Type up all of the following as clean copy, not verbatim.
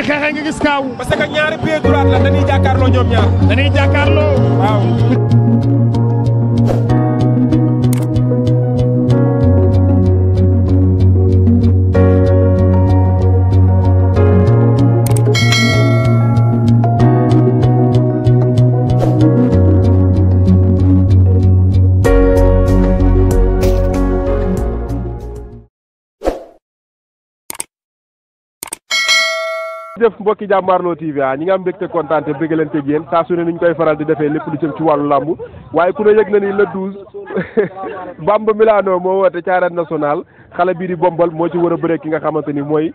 xeexee nga gis kaaw. parce que ñaari pied droit la dañuy jàkkaarloo ñoom ñaar. dañuy jàkkaarloo. waaw. jëf mbokki Jàmmaarloo TV ñi nga am mbégte kontaan te bëgg leen te yéen saa su ne ni ñu koy faral di defee lépp lu jëm ci wàllu làmb waaye ku ne yëg na ni le 12 Bamba Milano moo woote ci arène nationale xale bii di bombal moo ci war a bëree ki nga xamante ni mooy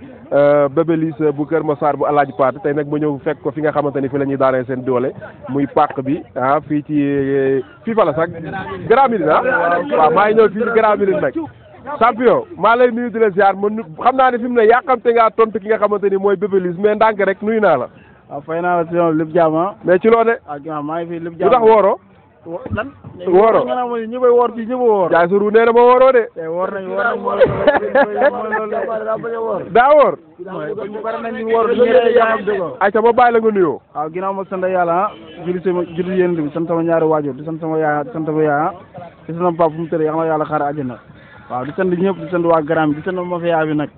Bébé Liss bu Kër Massar bu Alaaji Paate tey nag ma ñëw fekk ko fi nga xamante ni fi la ñuy daanee seen doole muy pàq bi fii ci fii fa la sax Grand Médine waaw maa ngi ñëw fii ci Grand Médine nag champion maa lay nuyu di la ziar man xam naa ne fi mu ne yàqamte ngaa tontu ki nga xamante ni mooy Bébé Liss mais ndànk rek nuyu naa la. waaw fay naa la si yow lépp jàmm mais ci loo de. maa ngi fi lépp jàmm lu tax wooroo. lan. wooroo nga naan ñi koy woor fii ñi ko woor. jaay suru nee na ma wooroo de. woor nañ daa woor. ñu bari nañ ñu woor ñeere jaam dëgg. ayca ma bàyyi la nga nuyoo. waaw ginnaaw ma sant yàlla julli yéen bi sant sama ñaari waajur di sant sama yaay di sant sama yaay di sant sama papa fu mu tëddee yàlla yàlla xaar àjjana waaw di sant ñëpp di sant waa Garam di sant mafia bi nag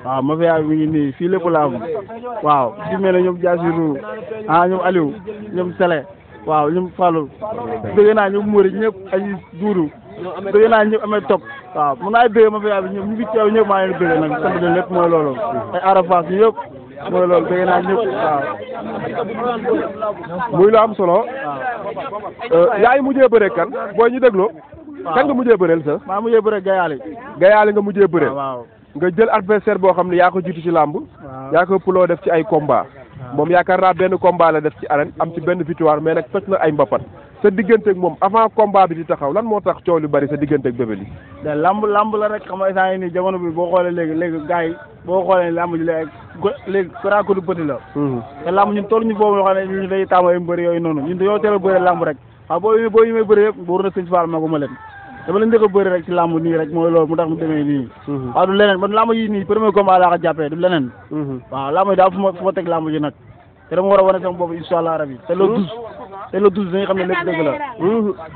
waaw mafia bi mi ngi nii fii lépp laa am waaw di mel ne ñoom Diassirou ñoom Aliou ñoom Sele waaw ñoom Fallou dëgg naa ñoom Mori ñëpp ay Doudou dëgg naa ñëpp amee top waaw mun naa dëgg mafia bi ñoom ñu ngi teew ñëpp maa ngi leen dëgg nag sant leen lépp mooy loolu ay Arafas ñëpp mooy loolu dëgg naa ñëpp waaw. muy la am solo. waaw yaa ngi mujjee bëre kan booy ñu dégloo. kan nga mujjee bëreel sa. maa mujjee bëre Gayaali. Gayaali nga mujjee bëreel. waaw nga jël adversaire boo xam ne yaa ko jiitu ci làmb. yaa ko puloo def ci ay combat moom yaakaar naa benn combat la def ci arène am ci benn victoire mais nag fekk na ay mbapat sa digganteeg moom avant combat bi di taxaw lan moo tax coow lu bari sa digganteeg Bébé Liss. de lamb la rek xam nga instant yii nii jamono bi boo xoolee léegi gars yi boo xoolee lamb ji léegi grand coup du petit la. te lamb ñun toll ñu foofu yoo xam ne ñu day taamu ay mbëri yooyu noonu ñun dañoo teel a bëre lamb rek waaw boo yi may bëri yëpp boo na sëñ Fall ma ko ma leen dama leen njëkk a bëri rek ci lamb nii rek mooy loolu mu tax mu demee nii. waaw du leneen man lamb yi nii premier combat laa ko jàppee du leneen. waaw lamb yi daal fu ma teg lamb ji nag te dama war a wane sama bopp incha allah rabi te le 12 dañuy xam ne lépp dëgg la.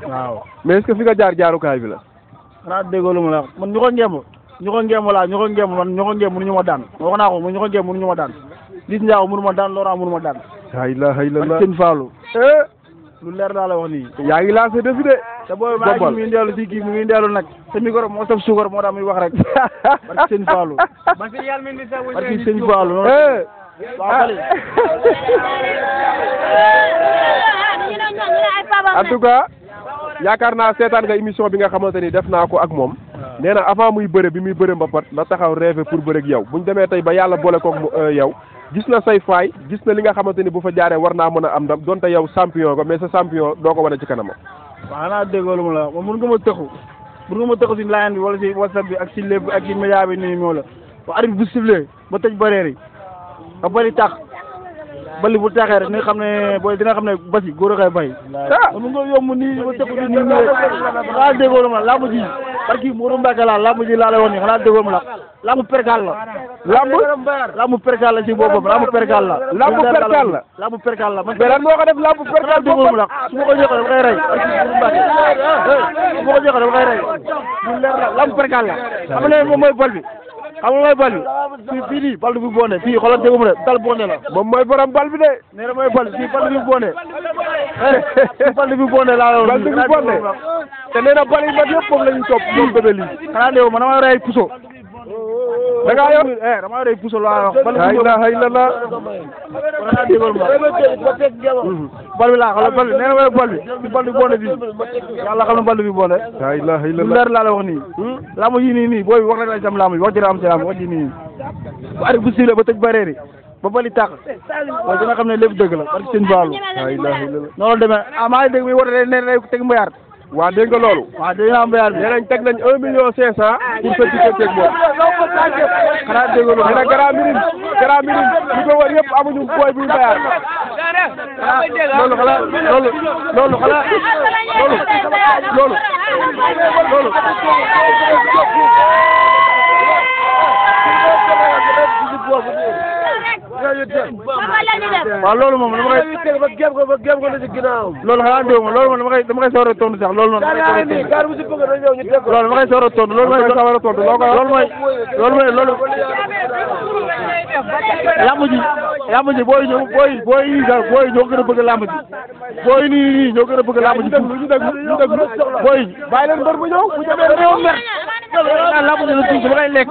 waaw mais est-ce que fi nga jaarukaay bi la. xanaa déggoo lu ma la wax man ñu ko ngemb man ñu ko ngemb mënuñu ma daan wax naa ko man ñu ko ngemb mënuñu ma daan Liss Ndiago mënu ma daan Laurent mënu ma daan. la ilaha illallah ak Sëñ Fallou. lu leer laa la wax nii. yaa ngi lancé défi de. te booy maa ngi muy ndeelu si kii mu ngi ndeelu nag te micro moo saf suukar moo tax muy wax rek barki Sëñ Fallou barki Sëñ Fallou en tout cas yaakaar naa seetaan nga émission bi nga xamante ni def naa ko ak moom nee na avant muy bëre bi muy bëre mbapat la taxaw rêvé pour bëre ak yow buñ demee tey ba yàlla boole koog yow gis na say faay gis na li nga xamante ni bu fa jaaree war naa mën a am ndam donte yow champion ko mais sa champion doo ko wane ci kanamam. waaw naa déggoo lu ma la wax moom mun nga ma tëxu si line bi wala si WhatsApp bi ak si lépp ak si média bi nii moo la ba arbitre bu sifflé ba tëj bareer yi ba bari tax bali bu taxee rek dina xam ne basi góor a koy bay. mun nga yomb nii ba tëxu nii rek xanaa déggoo lu ma la lamb ji barki Modou Mbacke laa lamb ji laa lay wax nii xanaa déggoo lu ma la lamb perkal la. lamb perkal la si boppam lamb perkal la. lamb perkal la. lamb perkal la. mais lan moo ko def lamb perkal boppam la su ma ko joxee dama koy rey barki Modou Mbacke su ma ko joxee dama koy rey lu leer la lamb perkal la. xam nga moom mooy bal bi. xam nga mooy bal bi fii nii bal bi bonde fii xoolal déggu ma de dal bonde la. moom mooy borom bal bi de. nee na mooy bal fii bal bi bonde. bal bi bonde laa yor. bal bi bonde te nee na bal yi mat yëpp moom la ñu topp moom Bébé Liss. xanaa dégg ma dama rey puso. da ngaa yor dama rey puso laa wax. la ilaha illallah. xanaa déggoo ma. bal bi laa xoolal bal bi nee na mooy bal bi ci bal bi bonde fii yàlla xam ne bal bi bonde. la ilaha illallah lu leer laa la wax nii. lamb yi nii booy wax rek la sam lamb yi wax dëgg am si lamb wax ji nii bu arrêté bu sifflé ba tëj bareer yi ba bali tàq waaye dina xam ne lépp dëgg la parce que Sëñ Fallou. la ilaha illallah. noonu la demee maa ngi dégg muy woote ne day teg mbayaar. waa dégg nga loolu. waaw dégg naa mbayaar bi. nee nañ teg nañ 1 million 500 pour sa digganteeg moom. xanaa dégg nga nee na Grand Médine ñu ko wër yëpp amuñu booy buy mbayaar. loolu xanaa loolu. waaw loolu moom dama koy ba gém ko na ci ginnaaw loolu xanaa dégg ma loolu moom dama koy sawar a tontu sax loolu noonu loolu dama koy sawar a tontu loolu mooy sawar a tontu loolu lamb ji booy ñëw booy ñoo gën a bëgg lamb ji booy nii ñoo gën a bëgg lamb ji ñu déglu booy bàyyi leen mbër bu ñëw bu demee dañoo mer lamb ji la tuus dama koy lekk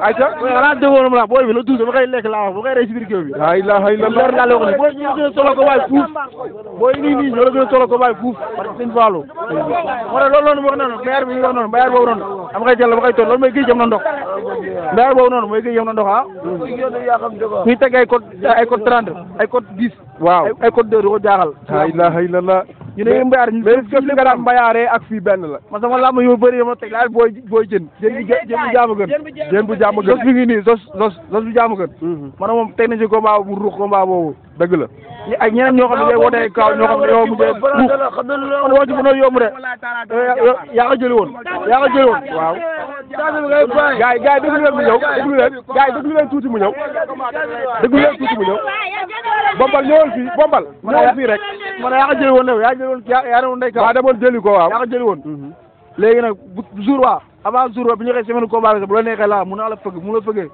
ayca xanaa déggoo la booy bi la tuus dama koy lekk laa wax bu koy rey si biir géew bi la ilaha illallah laa la wax ni booy ñoo gën a solo ko waay fuuf booy nii ñoo la gën a solo ko waay fuuf parce que sëñ Fallou moo ne loolu noonu wax noonu mbayaar bi wax noonu mbayaar boobu noonu dama koy jël dama koy toll loolu mooy géej jam na ndox mbayaar boobu noonu mooy géej jam na ndox ah kuy teg ay code 30 ay code 10 waaw ay code 2 du ko jaaxal la ilaha illallah ñu ne mbayaar mais est-ce que li nga daan mbayaaree ak fii benn la man sama lamb yu bëri ma teg laal booy jën bu jaamu gën jën bu jaamu gën sos bi ngi nii sos bu jaamu gën man moom teg nañ ci combat bu ruux combat boobu dëgg la ak ñeneen ñoo xam ne day wootee kaw ñoo xam ne yow mujjee ruux man woo ci bu noonu yomb de yaa ko jëli woon waaw gars yi déglu leen mu ñëw déglu leen tuuti mu ñëw bombal ñëwal fii bombal ñëwal fii rek man yaa ko jëli woon yaa ne woon ndey kaw waaw demoon jëli ko waaw yaa ko jëli woon léegi nag bu jour waa avant jour waa bi ñu xëy semaine combat bi bu la neexee laa mun naa la fëgg mu la fëggee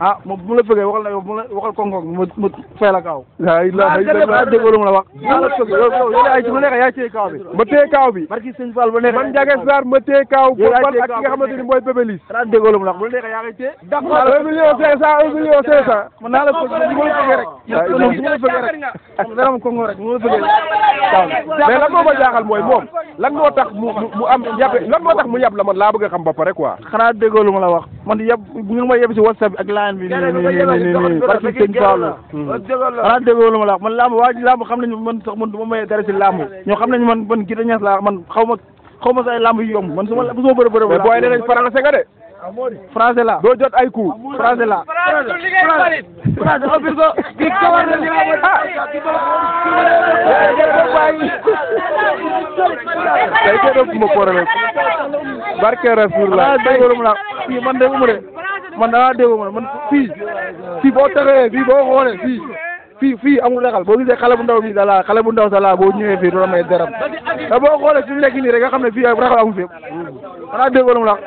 ah moom bu la fëggee waxal na yow waxal koŋ-koŋ ma fay la kaaw. la ilaha illallah déggoo lu ma la wax. maa la fëgg yow ay ci ma neexee yaa téye kaaw bi. ma téye kaaw bi. barki sëñ Fall ba neexee man Ndiaga Sarr ma téye kaaw. boppal ak ki nga xamante ni mooy Bébélis. xanaa déggoo lu ma la wax bu la neexee yaa koy téye. d'accord 1 million 500 man naa la fëgg su ma la fëggee rek. su ma la fëggee rek. dara ma koŋ rek mu la fëggee waaw mais lan moo ma jaaxal mooy moom lan moo tax mu am yabe lan moo tax mu yab la man laa bëgg a xam ba pare quoi. xanaa déggoo lu ma la wax man yab bu ngeen ma yeb si WhatsApp bi ak line bi nii parce que sëñ Fallou xanaa déggoo lu ma la wax man lamb xam nañu man sax man du ma mayee dara si lamb ñoo xam nañu man Guité Niass laa man xaw ma sa ay lamb yu yomb man su ma bëri mais booy nee nañ français nga de français la doo jot ay coups français la français opir ko kii kawar na li tey kay doon suma problème barke Rasulullah déggoo lu ma la wax fii man dégguma de man dangaa déggoo ma man fii boo taxawee fii boo xoolee fii amul raxal boo gisee xale bu ndaw bi dala xale bu ndaw sala boo ñëwee fii doo may deram te boo xoolee fi mu nekk nii rek nga xam ne fii raxal amul fépp xanaa déggoo lu ma la wax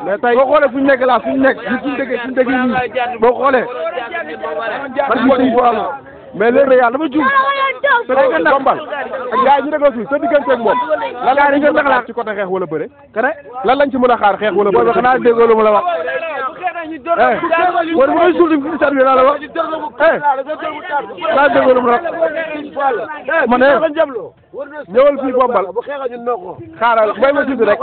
mais tey boo xoolee fu ñu nekk laa fu ñu nekk suñu dëgg nii boo xoolee mais léegi rek yàlla dama juum bombal ak gars yi ñu dégloo suuf sa diggante ak moom lan lañ ci mën a xaar ci côté xeex wala bëre lan lañ ci mën a xaar xeex wala bëre xanaa déggoo lu ma la wax wala bu may suul di sar bi naa la wax xanaa déggoo lu ma la wax man ñëwal fii bombal xaaral may ma tuuti rek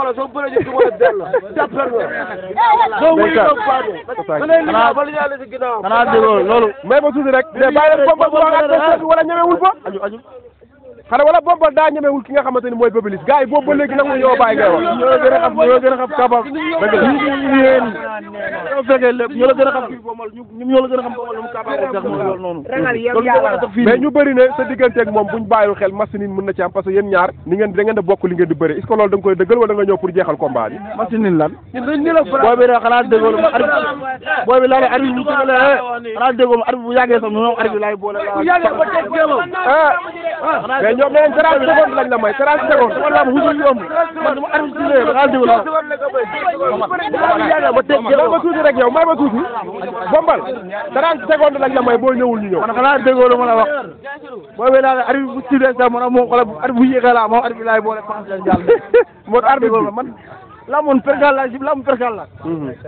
xanaa déggoo loolu may ma tuuti rek mais bàyyi leen bombal wala ñemewul ko xanaa wala bombal daa ñemewul ki nga xamante ni mooy Bébélis gars yi boobu ba léegi nangu ñoo bàyyi ngay wax ñoo gën a xam kabab yéen ñoo fekkee lépp ñoo la gën a xam kii bombal ñoo la gën a xam bombal lu mu kabab sax loolu noonu mais ñu bëri ne sa diggante ak moom buñ bàyyiwul xel machine mën na ci am parce que yéen ñaar ni ngeen da ngeen di bokk li ngeen di bëri est-ce que loolu da nga koy dëggal wala da nga ñëw pour jeexal combat bi machine lan booy bi xanaa déggoo ma booy bi laa ne arbitre bu xanaa déggoo ma arbitre bu yàggee sax ñoom arbitre laay boole mais ñoom nee nañ 30 secondes lañ la may 30 secondes wala mu wutul yomb man dama arbitre ci lé xanaa déggoo may ma tuuti rek yow may ma tuuti bombal 30 secondes lañ la may boo ñëwul ñu ñëw man xanaa déggoo lu ma la wax booy bi laa ne arbitre bu ci lé sax man moom xoolal arbitre bu yéexee laa moom arbitre laay boole France leen jàll moo arbitre bi man lamoon perkal la si lamu perkal la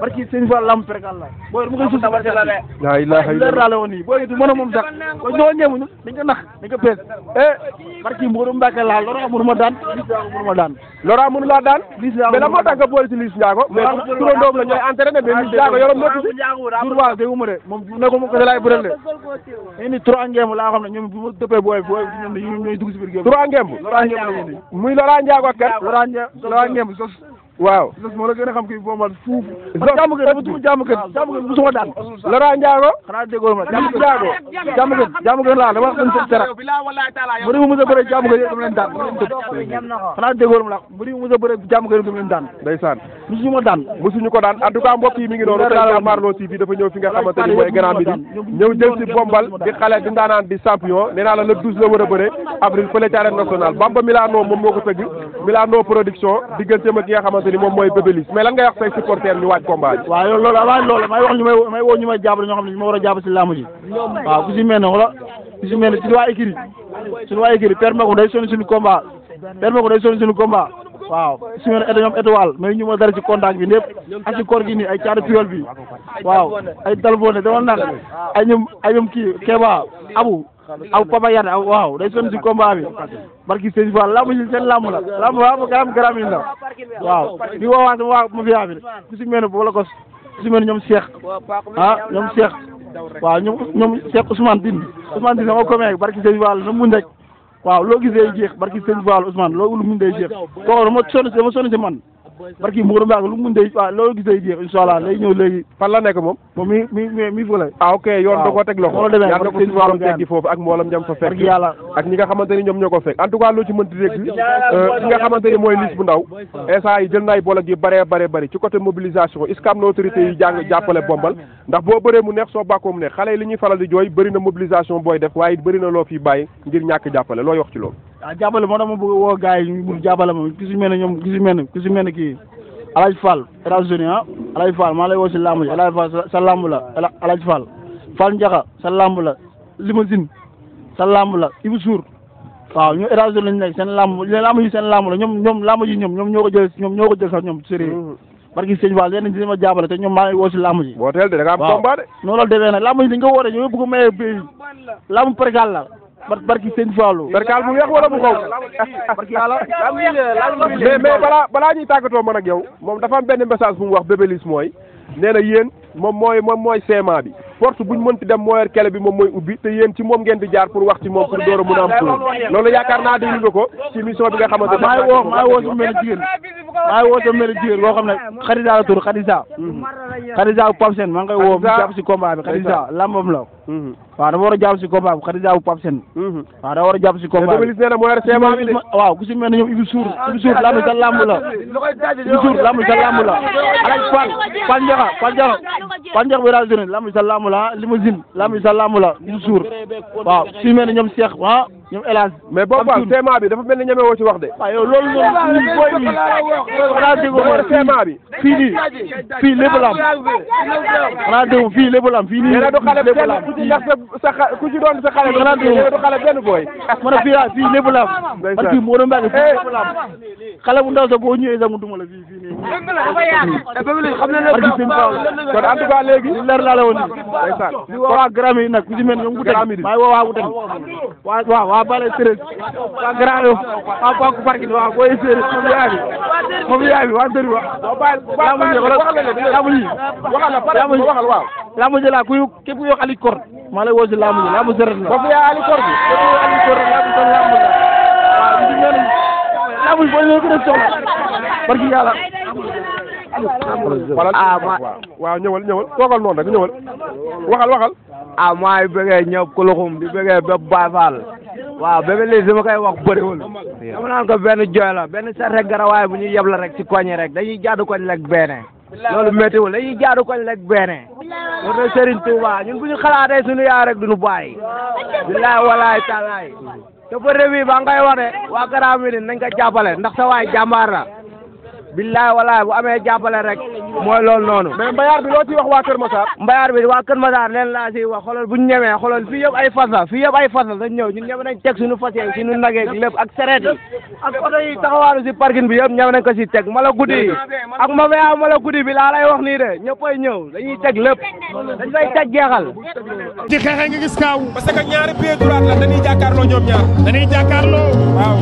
barki sëñ Fall lamu perkal la booy dama koy suuf la ilaha illallah la woon nii booy du mën a moom sax ko ñoo ñeemuñu dañ ko nax dañ ko pees barki Mbourou Mbacke laa Laurent mënu ma daan Laurent mënu laa daan mais la moo tax nga boole ci Liss Ndiago mais turandoom la ñooy entraîné mais Liss Ndiago yorom nekk ci jour waa dégguma de moom ne ko moom ko laay bëral de ni 3 ngeem laa xam ne ñoom bu ma dëppee booy ñoom ñooy dugg si biir géew 3 ngeem muy Laurent Ndiago ak kan Laurent ngeem sos waaw moo la gën a xam kii bombal fuuf jàmm gën dafa tudd jàmm gën musuma daan Laurent Ndiago xanaa déggoo ma jàmm gën laa dama wax seen serak bu di mu mës a bëre jàmm gën dama leen daan xanaa déggoo ma la bu di mu mës a bëre jàmm gën dama leen daan ndeysaan musuñu ko daan en tout cas mbokk yi mi ngi noonu tey Jàmmaarloo TV dafa ñëw fi nga xamante ni mooy Grand Médine ñëw jël si bombal di xale di ndaanaan di champion nee naa la le 12 la war a bëre avril fële ci arène nationale Bamba Milano moom moo ko tëgg Milano production digganteem ak ki nga xamante ni moom mooy Bébélis mais lan ngay wax say supporters ñu waaj combat bi waaw loolu avant loolu may wax may woo ñu may jàppale ñoo xam ne ñu ma war a jàpp si làmb ji waaw ku si mel ne wala ku si mel ne suñu waa écurie Père Makou day sonn suñu combat waaw su ma nee ñoom étoile mais ñu ma dara ci contact bi lépp ak ci koor gi nii ay caatu piol bi waaw ay dalbone dama naan ay ñoom kii Kéba Abu Papa Yade waaw day sonn ci combat bi barki Sëñ Fall lamb ji seen lamb la lamb waaw garam yi la waaw di woowaa sama waa mafia bi ku si mel ne wala ko ku si mel ne ñoom Cheikh ñoom Cheikh waaw ñoom Cheikh Ousmane Dine sama commune barki Sëñ Fall na mun rek waaw loo gis day jeex barki Sëñ Fall Ousmane loolu lu mun day jeex kooku dama sonn si man barki Mourou Mbacke lu mun day waaw loolu gis day jeex incha allah lay ñëw léegi fan la nekk moom mi fële ok yoon da koo teg loxo moo demee yàlla ko suñu borom teggi foofu ak mboolam ñam fa fekk yàlla ak ñi nga xamante ni ñoom ñoo ko fekk en tout cas loo ci mënti dégg ki nga xamante ni mooy Liss bu ndaw instant yi jël na ay bolog yi bari ci côté mobilisation est-ce que am na autorité yi jàppale bombal ndax boo bëree mu neex soo bàkkoo mu neex xale yi li ñuy faral di jooy bëri na mobilisation booy def waaye bëri na loo fi bàyyi ngir ñàkk jàppale looy wax ci loolu waaw jàppale moo tax ma bëgg woo gars yi ñu jàppale ma ku si mel ne kii Alaaji Fall États-Unis Alaaji Fall maa lay woo si lamb ji Alaaji Fall sa lamb la Alaaji Fall Ndiaga sa lamb la Limousine sa lamb la Ibou Sour waaw ñu États-Unis lañ nekk seen lamb yi seen lamb la ñoom lamb ji ñoom ñoo ko jël sax ñoom sérieux barki Sëñ Fall yéen ci ma jàppale te ñoom maa ngi woo si lamb ji boo teel de da nga am combat de noonu la demee nag lamb ji dañ ko woote ñoo bëgg maye béy lamb pergal la barki Sëñ Fallu pergal bu weex wala bu xaw barki yàlla mais balaa ñuy tàggatoo man ak yow moom dafa am benn message bu mu wax Bébélis mooy nee na yéen moom mooy CMA bi porte buñ mënti dem moo yor kele bi moom mooy ubbi te yéen ci moom ngeen di jaar pour wax ci moom pour door a mën a am tur loolu yaakaar naa déglu nga ko ci mission bi nga xamante ne maa ngi woo sama mel jigéen boo xam ne Khadija la tur Khadija bu Pape Sène maa ngi koy woo mu jàpp si combat bi Khadija lambam la waaw dafa war a jàpp si combat bi Khadija bu Pape Sène waaw dafa war a jàpp si combat bi Bébélis nee na moo yor CMA bi de waaw ku si mel ne ñoom Ibou Sour lamb sa lamb la Alaaji Fall Ndiaga bi États-Unis lamb sa lamb la Limousine lamb sa lamb la Ibou Sour waaw su mel ne ñoom Cheikh ñoom Elas mais boobu CMA bi dafa mel ni ñeme woo ci wax de waaw yow loolu noonu booy bi xanaa déggoo ma CMA bi fii lépp la am xanaa déggoo fii lépp la am fii nii nee na du xale benn ku ci ndax ku ci doon sa xale xanaa déggoo du xale benn booy ma ne fii lépp la am parce que moo doon mbàgg fii lépp la am xale bu ndaw sax boo ñëwee sax mu duma la fii nii kon en tout cas léegi leer laa la woon nii di woo waa Grand yi nag ku ci mel ñoom Goutte maa ngi woo waa Goutte waa Bale Thérèse waa Grand Yoff waa Paku Parking waa booy Séeréer moom yaay bi waa Dëri laamu ji laa képp ku yokk Ali Kor maa lay woo si laamu ji laamu seret la foofu yaa Ali Kor bi laamu ji boo ñëwee gën a soxla barki yàlla waaw ñëwal toogal noonu rek ñëwal waxal maa ngi bëggee ñëpp kuluxum di bëggee bépp Baay Faal waaw Bébélis dama koy wax bëriwul dama naan ko benn jooy la benn sarte garawaay bu ñuy yeb la rek ci koñ rek dañuy jaadu koñ lek beene loolu méttiwul dañuy jaadu koñ lek beene loolu Serigne Touba ñun bu ñu xalaatee suñu yaay rek duñu bàyyi billaay walaay talaay te ba réew ba ngay wax de waa Grand Médine nañ ko jàppale ndax sa waay jàmbaar la billaay walaay bu amee jàppale rek mooy loolu noonu. mais mbayaar bi loo ciy wax waa Kër Massar. mbayaar bi waa Kër Massar leen laa ciy wax xoolal bu ñu ñemee xoolal fii yëpp ay fas la dañ ñëw ñun ñeme nañ teg suñu fas yi suñu nageeg lépp ak sereet yi ak oto yi taxawaalu si parking bi yëpp ñeme nañ ko si teg mala guddi yi ak mala guddi bi laa lay wax nii de ñëppay ñëw dañuy teg lépp dañ fay teg jeexal. ci xeexe nga gis kaaw parce que ñaari pied droit la dañuy jàkkaarloo ñoom ñaar waaw